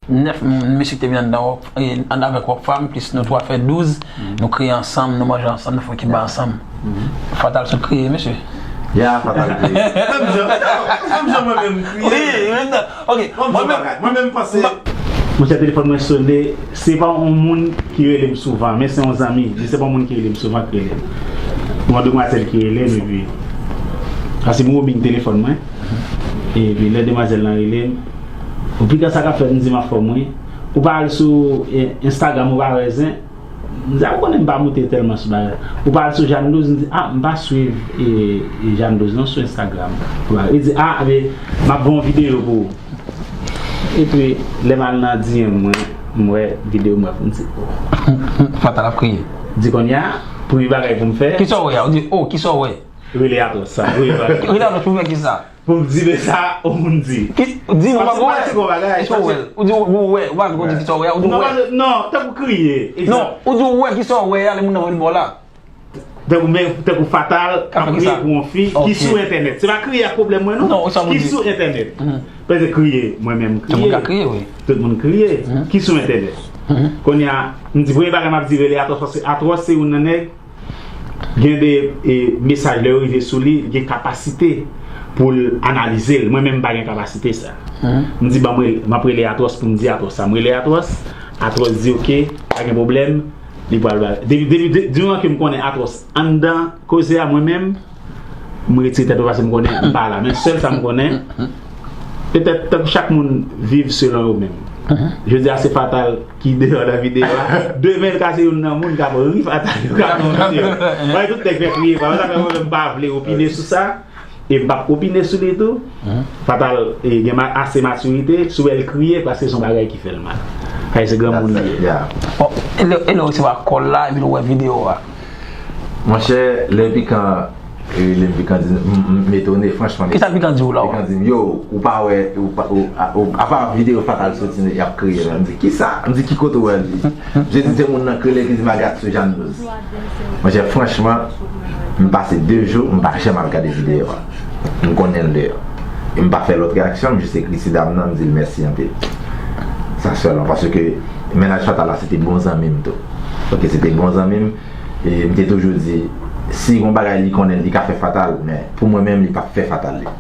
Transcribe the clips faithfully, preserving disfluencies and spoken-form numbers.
nèf moun, mesye ki te vin anndan, e, ann avèk Rockfam, plis nou twa fè douz, nou kriye ansanm, nou manje ansanm, nou fè yon kiba ansanm. Fatal sot kriye, mesye. Ya, Fatal kriye. Menm jan, menm jan mwen menm kriye. Wi, wi, non. Ok, mwen menm, mwen menm panse. Monchè, telefòn mwen sone, se pa yon moun ki rele m souvan, men se yon zanmi. Li se pa yon moun ki rele m souvan ki rele m. Yon demwazèl ki rele m, epi, paske m roaming telefòn mwen. Epi lè demwazèl lan rele m, ou piga sa k ap fèt, m di m anfòm wi. Ou pa al sou, e, Instagram, ou pa wè zen. M di, a, ou konnen m pa moute tèlman sou bagay. Ou pa al sou Jeanne Douze, m di, a, m pa swiv, e, e, Jeanne Douze non sou Instagram. Ou pa, li di, a, men, m ap ba w yon videyo pou ou. Epi, lè m al nan D M mwen, m wè videyo m ap, m di, o. Fatal ap kriye. Di kounye a, premye bagay pou m fè. Kisa w wè a? Ou di, o, kisa w wè? Rele Atwòs sa. Rele Atwòs pou fè kisa? Pou m di, men sa, ou moun di. Ki, di nou pa gwo wè. Eske w wè l? Ou di ou wè, ou pa gwo di kisa w wè a, ou di ou wè. Non, tankou kriye. Non, ou di ou wè kisa w wè a, lè moun nan vin bò la. Tankou, men, tankou Fatal k ap kriye pou yon fi ki sou entènèt. Se pa kriye ak pwoblèm mwen, non. Ki sou entènèt. Peze kriye, mwen menm kriye. Tout moun ka kriye, wi. Tout moun kriye. Ki sou entènèt. Kounye a, m di, premye bagay m ap di, rele Atwòs, paske Atwòs se youn nan nèg, gen de, e, mesaj, lè yo rive sou li, li gen kapasite pou l analize l. Mwen menm, m pa gen kapasite sa. M di, ban mwen, m ap rele Atwòs pou m di Atwòs sa. M rele Atwòs, Atwòs di, oke, pa gen pwoblèm. Li pral ba. Depi, depi, de, di moman ke m konnen Atwòs anndan koze a, mwen menm, m retire tèt mwen paske m konnen m pa la. Men sèl sa m konnen, petèt tankou chak moun viv selon yo menm. Jodi a se Fatal ki deyò nan videyo a. Demen l ka se youn nan moun k ap ri Fatal yo k ap nan videyo. Mwen tout nèg fè kriye, pa sa fè mwen menm m pa vle opine sou sa. E m p ap opine sou li tou. Fatal, e, gen ma-, ase matirite, si w wè l kriye, paske se yon bagay ki fè l mal. Paske se granmoun li ye. Bon, e lè, e lè w resevwa kòl la, epi w wè videyo a. Monchè, lè Pikan rele m, Pikan di m, m, m etone, franchman. Kisa Pikan di w la? Pikan di m, yo, ou pa wè, ou pa, ou, a, ou, apa videyo Fatal soti, y ap kriye la. M di, kisa? M di, ki kote w wè l? Li, je di, se moun nan k rele ki di m al gade sou Jeanne Douze. Monchè, franchman, m pase de jou, m pa janm al gade videyo a. M konnen l deyò. E m pa fè lòt reyaksyon, m jis ekri ti dam nan, m di l mèsi anpil. Sa sèlman, paske mennaj Fatal la, se te bon zanmi m tou. Oke, se te bon zanmi m. E m te toujou di, si gon bagay li konnen, li ka fè Fatal, men pou mwen menm, li p ap fè Fatal li.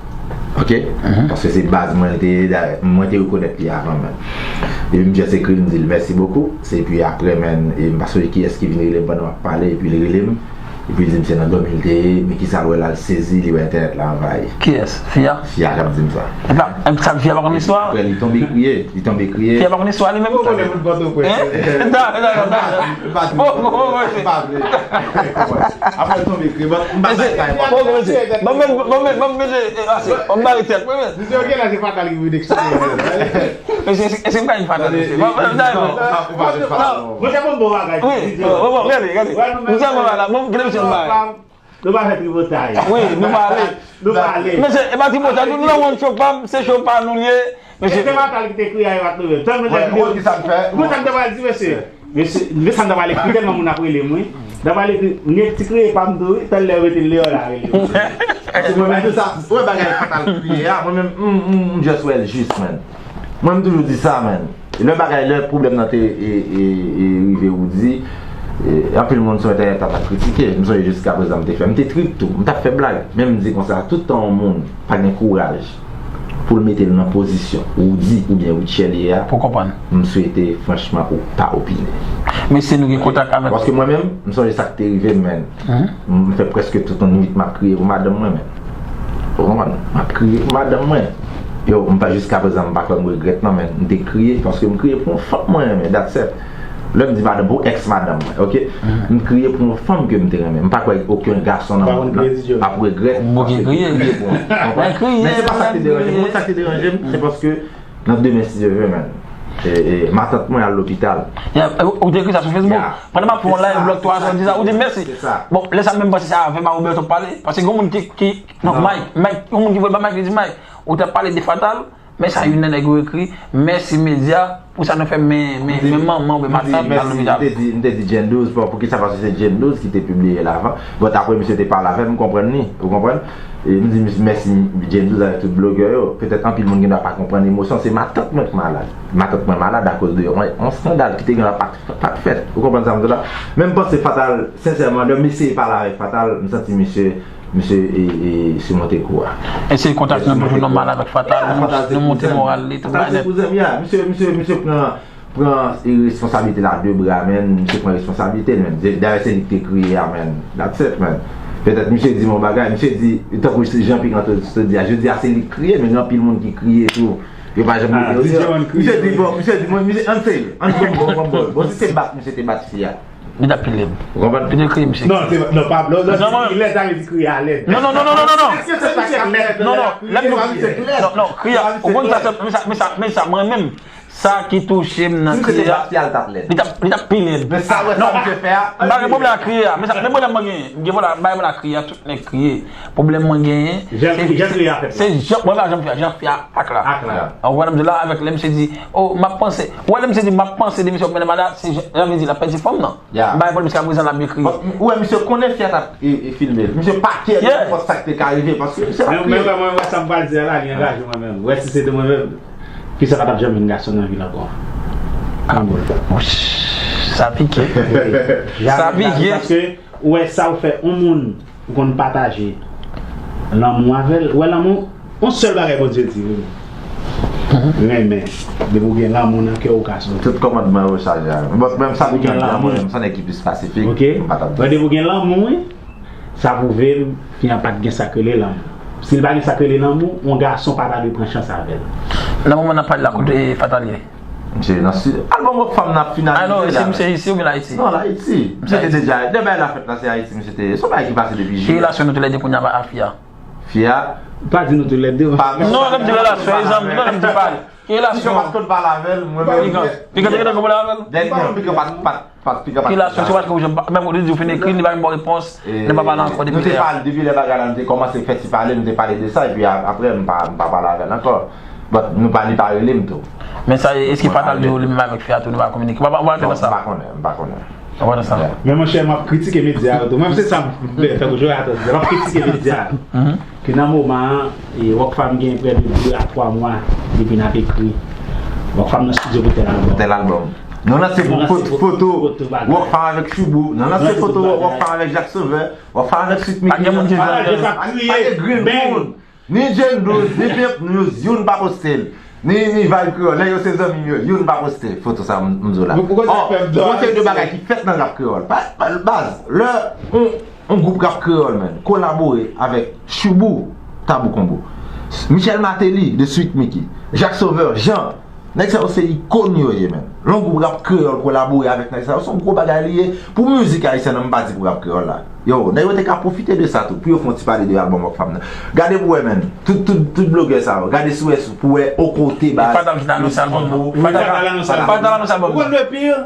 Oke? Paske se baz mwen li te ye, dayè, mwen te rekonèt li avan menm. Epi m just ekri l, m di l, mèsi bokou. Se epi apre, menn, e m pa sonje kiyès ki vin rele m pandan m ap pale, epi l rele m. Epi l di m se nan dòmi l te ye, men kisa l wè la, l sezi, li wè entènèt la anvayi. Kiyès? Fi a? Fi a k ap di m sa. Epa, sa fi a pa konn istwa? Apre li tonbe kriye, li tonbe kriye. Fi a pa konn istwa li menm? Ou konnen moun Pòtoprens. Hein? Non, non, non, non. M pa di, m pa vle. Apre l tonbe kriye, bon, m pa bay kay mwen. Bon, bon, bon, bon, bon, bon, ase, on mari tèt mwen. Misye, ok, la, se Fatal ki vin eksplike. Mesye, èske m ka di Fatal, mesye? Bon, bon, bon, bon. Mwen, se bon, bon bagay. Wi, bon, bon, gade, gade. Misye, bon, la, bon, gade misye, bon bagay. Nou pa fè tripotay. Wi, nou pale. Nou pale. Mesye, e pa tripotay, nou nan one show pa m, se show pa nou l ye. Mesye. E se Fatal ki te kriye a, e pa t nou menm. Tann mwen te kriye. Ou konn ki sa m fè? Ou konn sa m te pral di, mesye? Mesye, mesye, m ta pral ekri tèlman moun ap rele m, wi. M ta pral ekri, m gen ti kriye pa m tou, wi. Talè yo mete l deyò la, rele m. Paske mwen menm tou sa, ou wè bagay Fatal kriye a, mwen menm, m, m, m just wè l jis, man. Mwen, m toujou di sa, man. Lè bagay, lè pwoblèm nan te, e, e, e, rive Woody, e, anpil moun sou entènèt la t ap kritike. M sonje jiska prezan m te fè. M te trik tou, m t ap fè blag. Men m di konsa, tout tan yon moun pa gen kouraj pou l mete l nan pozisyon Woody oubyen Rutshelle ye a, pou konprann, m swete, franchman, ou pa opine. Mesye, nou gen kontak avèk. Paske mwen menm, m sonje sa k te rive m, man. M fè prèske tout yon nwit m ap kriye pou madanm mwen, man. Ou konprann? M ap kriye pou madanm mwen. Yo, m pa, jiska prezan, m pa kwè m regrèt, non, man. M te kriye paske m kriye pou yon fanm mwen renmen, that's it. Lè m di madanm, pou ex madanm mwen, oke? M kriye pou yon fanm ke m te renmen. M pa kwè okenn gason nan mond nan ap regrèt paske m te kriye pou yon fanm. Men se pa sa k te deranje m. Ou konn sa k te deranje m? Se paske nan demen, si Dye vle, man, e, e, matant mwen al lopital. Ou te ekri sa sou Facebook? Pandan m ap fè yon live blòk twa zè, ou di sa, ou di mèsi. Bon, lè sa m menm panse se avè m a Roberto pale, paske gen yon moun ki, ki, non, Mike, Mike, yon moun ki voye ba Mike, li di, Mike, ou t ap pale de Fatal, Men sa youn nan nèg yo ekri, mèsi medya pou sa nou fè men men men manman oubyen matant al lopital. M te di, m te di Jendouze, bon, poukisa, paske se Jendouze ki te pibliye l avan. But apre misye te pale avè m, m konprann li, ou konprann? E m di mèsi Jendouze avèk tout blogè yo. Petèt anpil moun gen dwa pa konprann emosyon, se matant mwen k malad. Matant mwen malad akoz de yon, yon eskandal ki te gen la pa t, pa t fèt. Ou konprann sa m di la? Men m panse Fatal, sensèman, lè m eseye pale avèk Fatal, m santi misye Misye e, e, simonte kou a. Eseye kontakte nou pou jwenn nonm avèk Fatal, nou, nou monte moral li, tout bagay nèt. Fatal se kouzen m, ya. Misye, misye, misye pran, pran e, responsablite la de bra, men. Misye pran responsablite l, men. Dayè se li ki te kriye a, men. That's it, men. Petèt misye di m yon bagay, misye di, tankou Jean Pic Anto te di a, jodi a se li k kriye, men gen anpil moun ki kriye tou. Yo pa janm rete yo. Misye di, bon, misye di, bon, misye, ann seri, ann bon, bon, bon, bon. Bon, si se bat, misye te bat fi a. Li t ap pile m. Ou konprann? Li te kriye, misye. Non, se, non, pa, non, non, non, non, lè ta vle di kriye a lèd. Non, non, non, non, non, non, non. Èske se sa k ap fèt? Non, non, lè m di kriye. Non, non, kriye a. Ou konn sa, sa, men sa, men sa, men sa, mwen menm, sa ki touche m nan kriye a, li t ap, li t ap pile m. Men sa, wè sa misye fè a. M pa gen pwoblèm ak kriye a. Men sa, men pwoblèm mwen genyen. M gen pwoblèm, m pa gen pwoblèm ak kriye a, tout nèg kriye. Pwoblèm mwen genyen, se, se jan, mwen pa janm fè, jan fè a ak la. Ak la. Ou konprann m di la, avèk lè misye di, oh, m ap panse. Ou wè lè misye di, m ap panse de misye, ou konprann m la, se jan, jan misye di, l ap pèdi fanm nan. Ya. M pa gen pwoblèm jiskaprezan l ap byen kriye. Ou wè, misye konnen fi a t ap e, e, filme l. Misye pa kè nenpòt sa k te ka rive, paske misye t ap kriye. Men, men, men, wè sa m pral di a la, li angaje mwen menm. Wè si se te mwen menm, fi sa pa t ap janm vin gason nan vil ankò. Sa pike. Sa pike. Paske, ou wè sa ou fè yon moun, ou konn pataje lanmou avè l. Ou wè lanmou, yon sèl bagay Bondye di, wi. Renmen. Depi ou gen lanmou nan kè w, ou ka sove. Tout kòmandman yo chaje a. Bon, menm sa pou gen lanmou, menm sa nèg ki plis pasifik, m pa t ap di. Depi ou gen lanmou, wi, sa pwouve m, fi an pa t gen sa k rele lanmou. Si l pa gen sa k rele lanmou, yon gason pa ta dwe pran chans avè l. Nan moman n ap pale la, kote Fatal ye? Misye nan sid. Albòm Rockfam nan ap finalize la. Ah non, se misye isi oubyen Ayiti? Non, l Ayiti. Misye te deja, lè bagay la fèt la, se Ayiti misye te ye. Se yon bagay ki pase depi jiyè. Ki relasyon nou toulède kounye a a fi a? Fi a? Pa di nou toulède. Non, lè m di relasyon, egzanp, non, lè m di pale. Ki relasyon? Pikan pa t konn pale avè l, mwen menm. Pikan te gentan konn pale avè l? Dènye, Pikan pa t, pa t, Pikan pa t. Ki relasyon? Se paske ou janm, menm ou te di ou fin ekri, li pa menm ba w repons, nou pa pale ankò depi lè a. Nou te pale, depi lè bagay la, nou te kòmanse fè ti pale, nou te pale de sa, epi a, apre, m pa, m pa pale avè l ankò. But, nou pa, li pa rele m tou. Men sa, èske Fatal di ou li menm avèk fi a tou, nou pa kominike? Ou pa, ou pa antre nan sa? Non, m pa konnen, m pa konnen. Ou pa nan sa? Men monchè, m ap kritike medya yo tou. Mwen, se sa m fè, tankou Jonathan di, m ap kritike medya yo. Ke nan moman an, e, Rockfam gen prè de de a twa mwa depi n ap ekri. Rockfam nan estidyo pou tèl albòm. Tèl albòm. Nou lanse pou foto, foto Rockfam avèk Choubou. Nou lanse foto Rockfam avèk Jacques Sauveur. Rockfam avèk Sweet Micky. Pa gen moun ki fè. Pa gen grenn moun. Ni Jendouze, ni Pimp News, youn pa poste l. Ni, ni Vibe Kreyòl, nèg yo se zanmi m yo, youn pa poste foto sa m, m di w la. Ò, gon seri de bagay ki fèt nan rap kreyòl. Pa, pa, baz, lè yon, yon gwoup rap kreyòl, man, kolabore avèk Choubou, Tabou Konbo, Michel Martelly, de Sweet Micky, Jacques Sauveur, Jean, nèg sa yo se ikòn yo ye, man. Lè yon gwoup rap kreyòl kolabore avèk nèg sa yo, se yon gwo bagay li ye pou mizik ayisyèn nan, m pa di pou rap kreyòl la. Yo, nèg yo te ka pwofite de sa tou, pou yo fè yon ti pale de albòm Rockfam nan. Gade pou wè, man. Tout, tout, tout blogè sa yo. Gade sou wè, pou wè yon kote, baz. Fatal ki t anonse albòm nan. Fatal anonse albòm. Fatal anonse albòm. Ou konn le pire?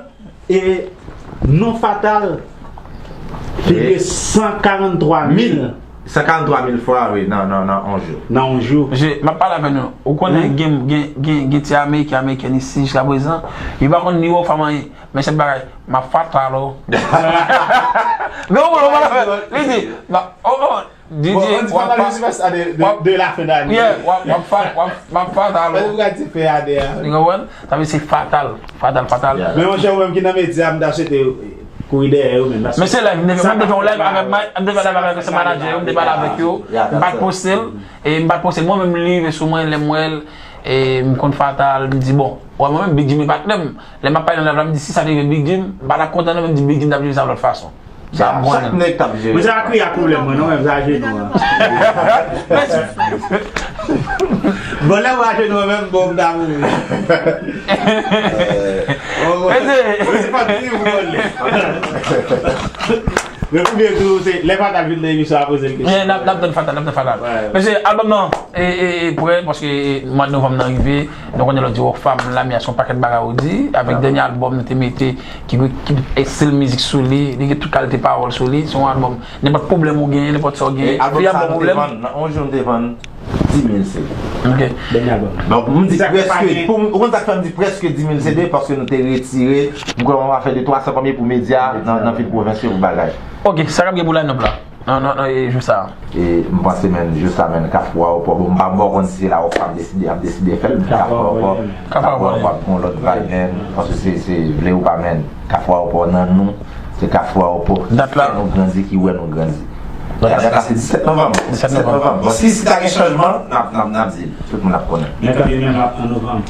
E non Fatal figire san karanntwa mil. San karanntwa mil fwa, wi, nan, nan, nan yon jou. Nan yon jou. Mesye, m ap pale avè nou. Ou konnen gen, gen, gen, gen ti Ameriken, Amerikèn isi jiskaprezan. Yo pa konn ni Rockfam anyen. Men sèl bagay, m ap fatal ou. Gen yon moun ou pale avè l, li di, oh, oh, D J, w ap fa-, w ap, yeah, w ap, w ap fa-, w ap, m ap fatal ou. Ou konprann? Sa vle di se fatal, fatal, fatal. Men monchè, ou menm ki nan medya, m ta swete kouri dèyè yo menm. Men se live, m te fè, m te fè yon live avèk, m te fè live avèk se manadjè yo, m te pale avèk yo, m pa t poste l, e m pa t poste l. Mwen menm, li rive sou mwen, lè m wè l, e m konn fatal, m di, bon, wè mwen menm, Big Jim e patnè m. Lè m ap pale nan live la, m di, si sa te rive Big Jim, m pa t ap kontan non, men m di Big Jim t ap jere sa yon lòt fason. Sa, chak nèg t ap jere. Mwen, sa pa kriye ak pwoblèm mwen non, menm sa ajenou an. Bon, lè mwen ajenou an menm, bon, m ta mouri. Mwen se pa di pou mwen lè. Men pou byen tou, se lè Fatal vin nan emisyon a poze l kesyon. Yeah, n ap, n ap tann Fatal, n ap tann Fatal. Mesye, albòm nan, e, e, e, prè, paske, e, mwa novanm nan rive, nou konnen lè w di Rockfam, Lamia, se yon pakèt bagay ou di, avèk dènye albòm nou te mete, ki, ki estil mizik sou li, li gen tout kalite pawòl sou li, se yon albòm, nenpòt pwoblèm ou genyen, nenpòt sa w genyen, fi a ba w pwoblèm. Nan yon jou nou te vann Dis mil C D. Ok. Dènye albòm. Donk, m di Sa k pa prèske, gen- pou m, ou konn sa k fè m di prèske dis mil C D, paske nou te retire, m kwè m ap fè de twa san premye pou medya nan, nan vil pwovens yo pou bagay. Ok, sa k ap gen pou line-up la? Nan, nan, nan, e, jou sa a. E m panse menm jou sa menm Kafou Aewopò, bon, m pa m pa konn si se la Rockfam deside, ap deside fè l, men Kafou Aewopò, Kafou Aewopò ap gen yon lòt vibe menm, paske se, se vle ou pa menm, Kafou Aewopò nan nou, se Kafou Aewopò ki fè nou grandi, ki wè nou grandi. Dat la se disèt novanm. Disèt novanm. Bon, si, si ta gen chanjman, n ap, n ap, n ap di l. Tout moun ap konnen. Men kanmenm menm ap an novanm.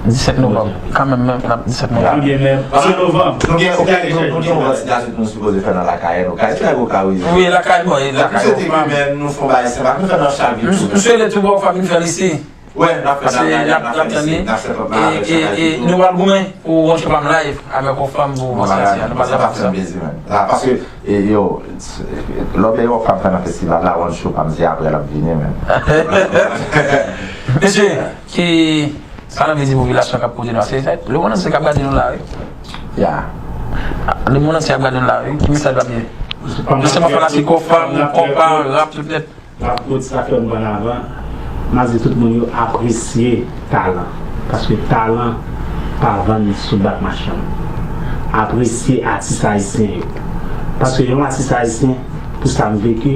Disèt novanm. Kanmenm menm, n ap disèt novanm. Kanmenm menm, se novanm. Nou gen, nou gen, nou gen yon lòt sitasyon nou sipoze fè nan lakay nou. Kay, se lakay ou ka rive. Wi, lakay mwen, e lakay Mwen swete ke menm nou fè yon bagay senp, nou fè nan chak vil. M swete tou bon fanmi fè l isi. Wè, n ap fè Paske nan y ap, y ap tann li. E, e, e nou pral goumen pou One Show Pam Live avèk Rockfam pou Monsasya. Nou pral travay pou sa. Plezi, man. Ah, paske, e, yo, lòbèy Rockfam fè nan festival la, One Show Pam, se apre l ap vini, man. Mesye, ki, sa n ap di popilasyon k ap koute nou a, se, se lemonn antye k ap gade nou la, wi. Ya. Lemonn antye ap gade nou la, wi. Ki mesaj w ap di? Non sèlman fanatik Rockfam, konpa, rap, tout nèt. Rap, tout sa fè m pran avan. M a di tout moun yo apresye talan. Paske talan pa vann sou bak machann. Apresye atis ayisyen yo. Paske yon atis ayisyen, pou sa m veke,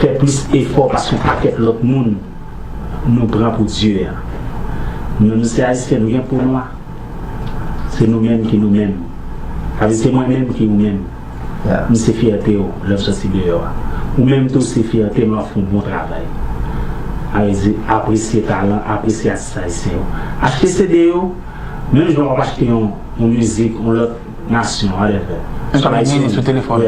fè plis efò pase yon pakèt lòt moun nou pran pou dye a. Nou, nou se ayisyen, nou gen po nwa. Se nou menm ki nou menm. Sa vle di se mwen menm ki ou menm. M se fyète w lè m soti deyò a. Ou menm tou se fyète m lè w ap fè yon bon travay. Sa vle di apresye talan, apresye atis ayisyen yo. Achte C D yo, menm jan w ap achte yon, yon mizik, yon lòt nasyon, whatever. Sou telefòn.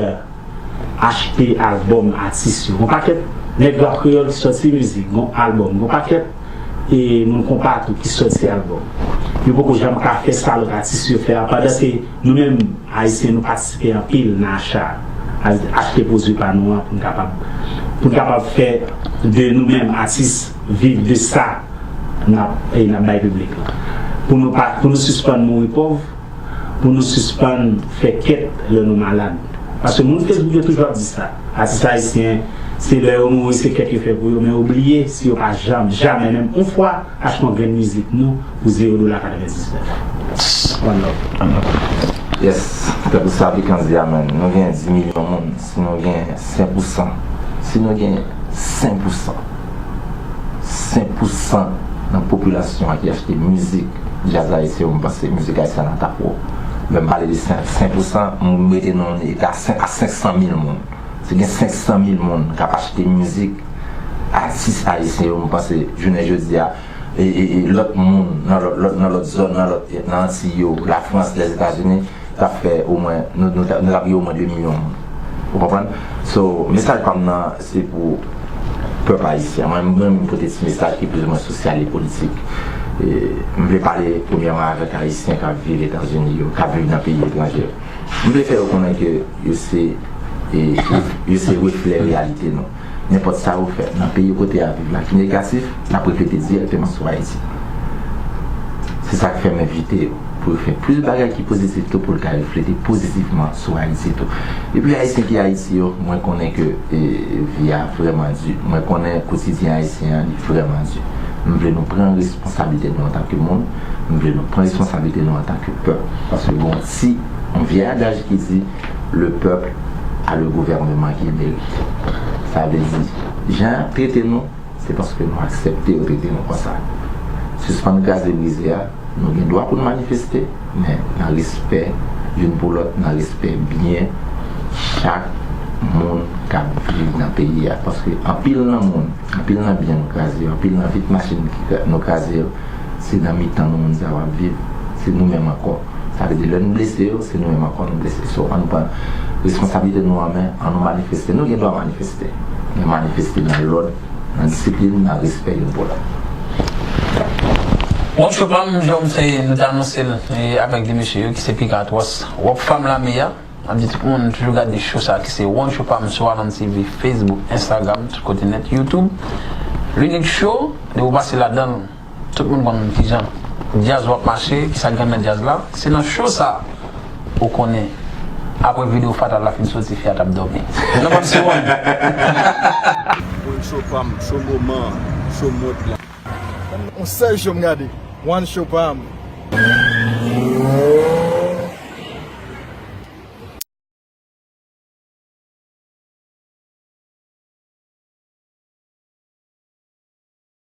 Achte albòm atis yo. Gon pakèt nèg rap kreyòl ki sòti mizik, gon albòm. Gon pakèt e moun konpa tou ki sòti albòm. Yo poko janm ka fè sa lòt atis yo fè a. Pandan se nou menm ayisyen nou patisipe anpil nan acha, achte pwodui pa nou an pou n kapab pou n kapab fè de nou menm atis viv de sa n ap e n ap bay piblik la. Pou nou pa pou nou sispann mouri pòv, pou nou sispann fè kèt lè nou malad. Paske moun Facebook yo toujou ap di sa. Atis ayisyen, se lè yo mouri, se kèt yo fè pou yo, men yo bliye si yo pa janm, jamè menm yon fwa, achte yon grenn mizik nou pou zewo dola katrevendiznèf. One love. Yes, tankou sa Vikan di a, man. Nou gen dis milyon moun, si nou gen senk pousan, si nou gen senk pousan, senk pousan nan popilasyon an ki achte mizik djaz ayisyen yo, m panse mizik ayisyen an ta pwòp. Lè m pale de senk, senk pousan, m mete nan yon eta senk a senk san mil moun. Si gen senk san mil moun k ap achte mizik, atis ayisyen yo, m panse jounen jodi a, e, e, e lòt moun nan lòt, lòt, nan lòt zòn, nan lòt, nan Antiy yo, Lafrans, Lèzetazini, t ap fè omwen, nou, nou, t ap- nou t ap gen omwen de milyon moun. Ou konprann? So, mesaj pa m nan, se pou pèp ayisyen. Mwen, mwen, mwen pote ti mesaj ki plizoumwen sosyal e politik. E, m vle pale premyèman avèk ayisyen k ap viv Etazini yo, k ap viv nan peyi etranje yo. M vle fè yo konnen ke yo se, e, yo se reflè reyalite nou. Nenpòt sa yo fè nan peyi kote y ap viv la ki negatif, l ap reflete dirèkteman sou Ayiti. Se sa k fè m envite yo pou yo fè plis bagay ki pozitif tou, pou l ka reflete pozitivman sou Ayiti tou. Epi ayisyen ki Ayiti yo, mwen konnen ke, e, vi a vrèman di. Mwen konnen kotidyen ayisyen an, li vrèman di. M vle nou pran responsablite nou antanke moun. M vle nou pran responsablite nou antanke pèp. Paske gon ti, yon vye adaj ki di, le peuple a le gouvernement qu'il mérite. Sa vle di, jan y ap trete nou, se paske nou aksepte yo trete nou konsa. Sispann kraze brize a, nou gen dwa pou n manifeste, men nan respè youn pou lòt, nan respè byen chak moun k ap viv nan peyi a. Paske anpil nan moun, anpil nan byen nou kraze yo, anpil nan vit machin ki kra- nou kraze yo, se nan mitan nou moun sa yo ap viv, se nou menm ankò. Sa vle di, lè nou blese yo, se nou menm ankò nou blese. So, ann pran responsablite nou an men, ann nou manifeste. Nou gen dwa manifeste, men manifeste nan lòd, nan disiplin, nan respè youn pou lòt. Bon, show pa m, jan m se nou te anonse l, e, avèk de mesye yo ki se Pikan Atwòs, Rockfam Lame a. N ap di tout moun toujou gade show sa ki se One Show Pam sou Alan T V, Facebook, Instagram, tout kote nèt, YouTube. L'Unique Show, depi w pase ladan l, tout moun konn kijan djaz w ap mache, kisa k gen nan djaz la. Se nan show sa ou konnen, apre videyo Fatal la fin soti, fi a t ap dòmi. Non, pa m se One. One Show Pam, show moman, Yon sèl show m gade. One show pa m.